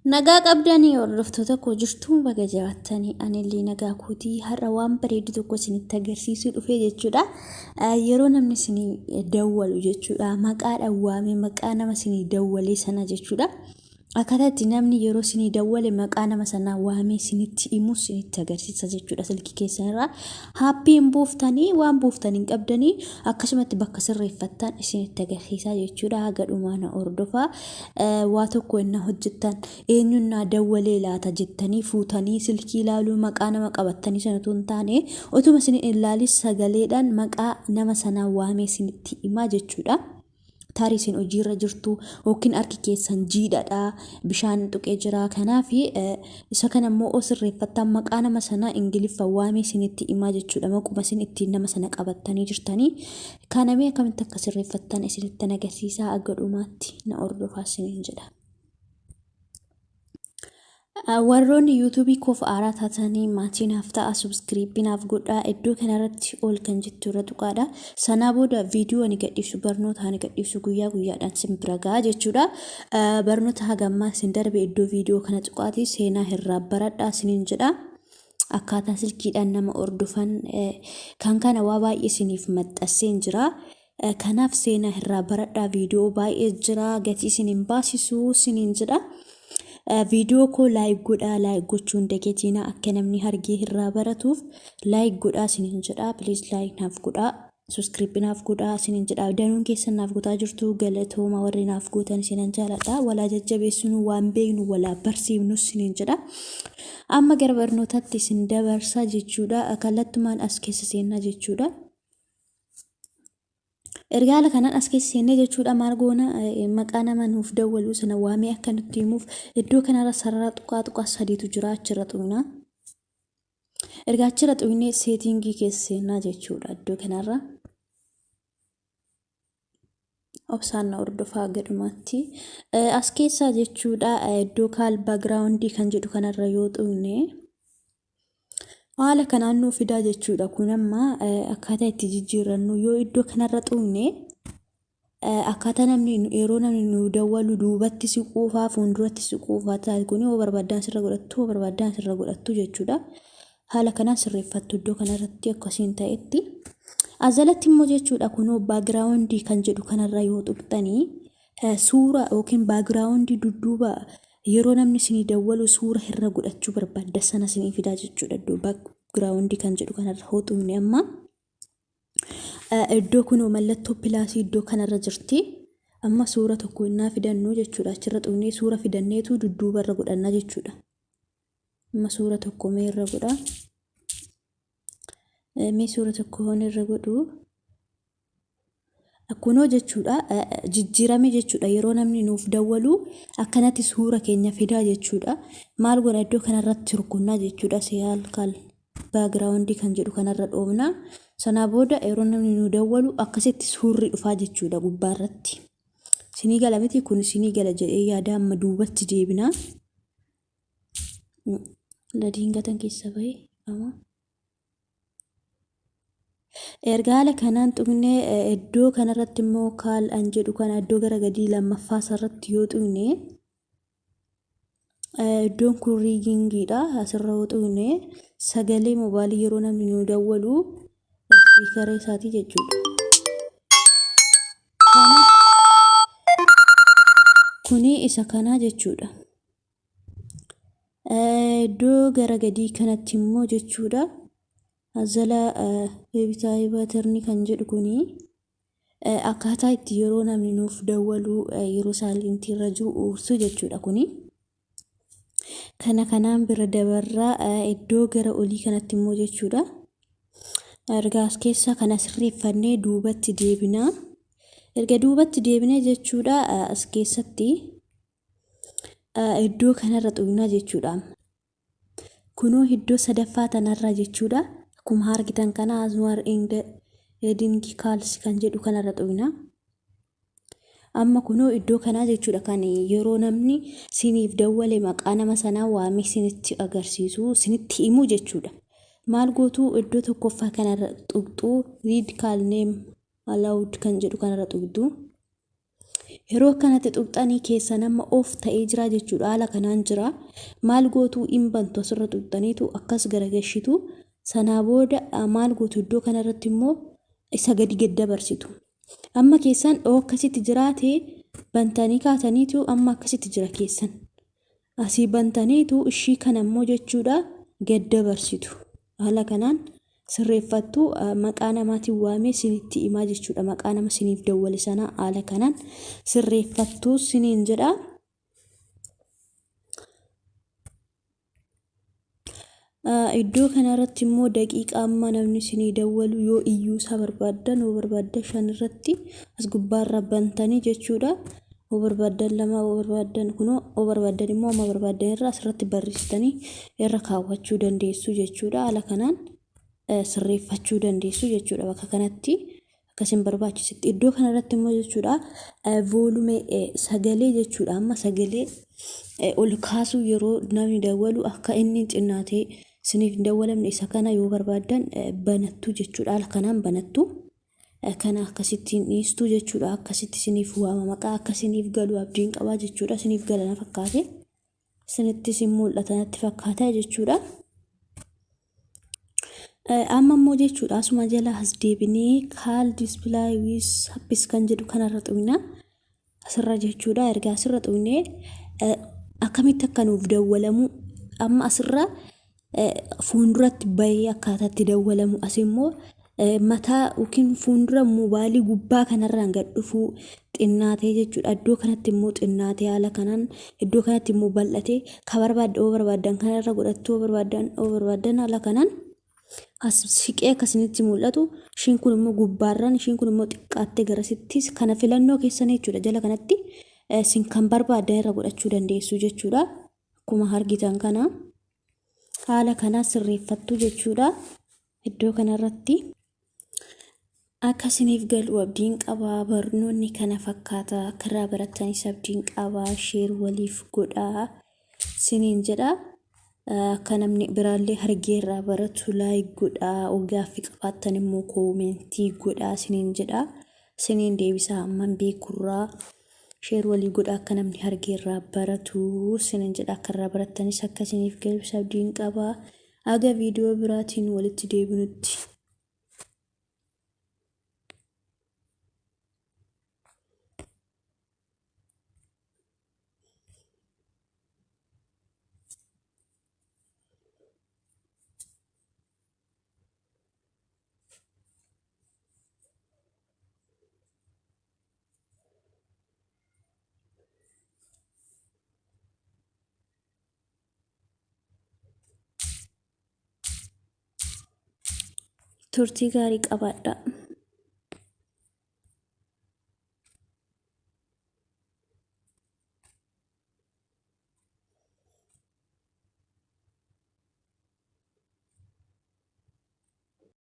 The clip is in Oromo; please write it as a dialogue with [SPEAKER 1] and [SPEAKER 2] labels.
[SPEAKER 1] Nagaa qabdanii hordoftoota koo jirtuu baga jiraattanii anillee nagaa kootii har'a waan bareedu tokko isinitti agarsiisuu dhufee jechuudha. Yeroo namni isinii dawwalu jechuudha maqaadhaan waamee maqaa nama isinii dawwalee sana jechuudha. Akkaataa itti namni yeroo isinii dawwale maqaa nama sanaa waamee isinitti himu isinitti agarsiisa jechuudha silkii keessan irraa. Haappiin buuftanii waan buuftan hin qabdanii akkasumatti bakka sirreeffattan isinitti agarsiisa jechuudha. Haga dhumaa na hordofaa. Waa tokko inna hojjettan eenyuun naa dawwalee laata jettanii fuutanii silkii ilaaluu maqaa nama qabattanii sana otoo hin taane otuma isin hin ilaalin sagaleedhaan maqaa nama sanaa waamee isinitti himaa jechuudha. Tarii isin hojiirra jirtu yookiin harki keessan jiidhadha bishaan tuqee jira kanaaf isa kana immoo oo sirreeffattan maqaa nama sanaa ingiliffa waamee isinitti himaa jechuudha maquma isin ittiin nama sana qabattanii jirtanii kana mee akkamitti akka sirreeffattan isinitti agarsiisaa aga dhumaatti na hordofaa isiniin jedha. Warroonni yuutuubii koof aaraa taatanii maatii naaf ta'a subskiriibii naaf godhaa iddoo kanarratti ol kan jettu irra tuqaadha. Sanaa booda viidiyoo ani gadhiisu barnoota ani gadhiisu guyyaa guyyaadhaan sin bira ga'a jechuudha. Barnoota hagammaa isin darbe iddoo viidiyoo kana tuqaati seenaa irraa baradhaa isiniin jedha. Akkaataa silkiidhaan nama hordofan kan kana waa baay'ee isiniif maxxanseen jira. Kanaaf seenaa irraa baradhaa viidiyoo baay'ee jira gatii isin hin baasisu isiniin jedha. Viidiyoo koo laayik godhaa laayik gochuun dagatiinaa akka namni hargee irraa baratuuf laayik godhaa isiniin jedha. Piliis laayik naaf godhaa. Suskiriippi naaf godhaa isiniin jedha. Danuun keessan naaf gootaa jirtu galatooma warri naaf gootan isinan jaaladha. Walaa jajjabeessinu waan beeknu walaa barsiifnu isiniin jedha. Amma gara barnootaatti isin dabarsaa jechuudha. Kallattumaan as keessa seennaa jechuudha. Erga haala kanaan as keessa seennee jechuudha maal goona maqaa nama nuuf dawwaluu sana waamee akka nutti himuuf iddoo kanarra sarara tuqaa tuqaa sadiitu jira achirra tuqna. Erga achirra tuqnee seetiingii keessa seennaa jechuudha iddoo kanarra. Obsaan na hordofaa gadhumaatti. As keessaa jechuudha iddoo kaal baagiraawundii kan jedhu kanarra yoo tuqne Haala kanaan nuu fidaa jechuudha. Kun amma akkaataa itti jijjiirrannu yoo iddoo kanarra tuqne akkaataa namni yeroo namni nu dawwalu duubatti siquufaa fuulduratti siquufaa ta'a. Kun yoo barbaaddaan sirra godhattu yoo barbaaddaan sirra godhattu jechuudha. Haala kanaan sirreeffattu iddoo kanarratti akkasiin ta'etti. As jalatti immoo jechuudha kunoo baagiraawundii kan jedhu kanarra yoo tuqxanii suura yookiin baagiraawundii dudduuba yeroo namni isinii dawwalu suura irra godhachuu barbaadda sana isinii fidaa jechuudha. Iddoo baagiraawundii kan jedhu kanarra hoo tuqne amma iddoo kunoo mallattoo pilaasii iddoo kanarra jirti. Amma suura tokko innaa fidannu jechuudha. Achirra tuqnee suura fidanneetu dudduuba irra godhanna jechuudha. Amma suura tokko mee irra godha. Mee suura tokko hoon irra godhu. Kunoo jechuudha jijjiirame jechuudha yeroo namni nuuf dawwalu akkanatti suura keenya fidaa jechuudha. Maal godha iddoo kanarratti rukunnaa jechuudha siyaal kaal baagiraawundii kan jedhu kanarra dhoofna. Sanaa booda yeroo namni nu dawwalu akkasitti suurri dhufaa jechuudha gubbaarratti. Sinii gala miti kun sinii gala jedhee yaada amma duubatti deebina. Ladiin gatan keessa bahe amma. Erga haala kanaan tuqnee iddoo kanarratti immoo kaal an jedhu kana iddoo gara gadii lammaffaa isarratti yoo tuqne iddoon kun riigingiidha. Asirra yoo tuqne sagalee mobaayilii yeroo namni nu dawwalu ispiikara isaatii jechuudha. Kana kuni isa kanaa jechuudha. Iddoo gara gadii kanatti immoo jechuudha. Azala deebitaa baatarni kan jedhu kuni akkaataa itti yeroo namni nuuf dawwalu yeroo saayilentii irra jiru uursu jechuudha kuni. Kana kanaan bira dabarraa iddoo gara olii kanatti immoo jechuudha. Erga as keessa kana sirreeffannee duubatti deebina. Erga duubatti deebinee jechuudha as keessatti iddoo kanarra tuqna jechuudha. Kunoo iddoo sadaffaa tanarra jechuudha. Akkuma argitan kana Azwaar Edingi Kaals kan jedhu kanarra tuqna. Amma kunoo iddoo kanaa jechuudha kan yeroo namni siniif dawwale maqaa nama sanaa waamee sinitti agarsiisu sinitti himu jechuudha. Maal gootu iddoo tokkoffaa kanarra tuqxu read call name allowed kan jedhu kanarra tuqxu. Yeroo akkanatti tuqxanii keessan amma off ta'ee jira jechuudha. Haala kanaan jira. Maal gootuu? Hin bantu, asirra tuqxaniitu akkas garagashitu. Sanaa booda maal gootu? Iddoo kanarratti immoo isa gadi gad dabarsitu. Amma keessan dhoo akkasitti jiraate bantanii kaataniitu amma akkasitti jira keessan. Asii bantaniitu ishii kana immoo jechuudha gad dabarsitu. Haala kanaan sirreeffattu. Maqaa namaatiin waamee isinitti himaa jechuudha. Maqaa nama isiniif dawwale sana haala kanaan sirreeffattu siniin jedha. Iddoo kanarratti immoo daqiiqaa amma namni isinii dawwalu yoo iyyuu isaa barbaaddan, yoo barbaaddan 5 irratti as gubbaarra bantanii jechuudha. Yoo barbaaddan 2, yoo barbaaddan kunoo, yoo barbaaddan immoo amma barbaaddan irra asirratti barreessitanii irra kaawwachuu dandeessu jechuudha. Haala kanaan sirreeffachuu dandeessu jechuudha bakka kanatti akkasin barbaachisutti. Iddoo kanarratti immoo jechuudha volume, sagalee jechuudha. Amma sagalee ol kaasuu, yeroo namni dawwalu akka inni xinnaatee isiniif hin dawwalamne, isa kana yoo barbaaddan banattu jechuudha. Haala kanaan banattu. Kana akkasittiin dhiistuu jechuudha. Akkasitti isiniif waama, maqaa akka isiniif galu abdiin qabaa jechuudha. Isiniif gala na fakkaate, isinittis hin mul'ata natti fakkaata jechuudha. Amma immoo jechuudha asuma jala as deebinee call display with apps kan jedhu kanarra tuqna. Asirra jechuudha. Erga asirra tuqnee akkamitti akka nuuf dawwalamu, amma asirra fuulduratti bahee akkaataa itti dawwalamu, as immoo mataa yookiin fuuldura mobaayilii gubbaa kanarraan gad dhufuu xinnaatee jechuudha. Iddoo kanatti immoo xinnaatee, haala kanaan iddoo kanatti immoo bal'atee, ka barbaadde yoo barbaaddan kanarra godhattu, yoo barbaaddan haala kanaan as siqee akkasinitti mul'atu. Ishiin kun immoo gubbaarraan, ishiin kun immoo xiqqaattee garasittis, kana filannoo keessanii jechuudha. Jala kanatti isin kan barbaaddan irra godhachuu dandeessu jechuudha. Akkuma argitan kana haala kanaa sirreeffattu jechuudha. Iddoo kanarratti akka isiniif galu abdiin qabaa. Barnoonni kana fakkaata, akka irraa barattanis abdiin qabaa. Share waliif godhaa isiniin jedha. Akka namni biraallee argee irraa baratu like godhaa. Gaaffii qabaattan immoo comment godhaa isiniin jedha. Isiniin deebisaa amman beekurraa. Share walii godhaa, akka namni argee irraa baratu isiniin jedha. Akka irraa barattanis akka isiniif galus abdiin qabaa. Aga viidiyoo biraatiin walitti deebinutti. Turtii gaarii qabaadhaa.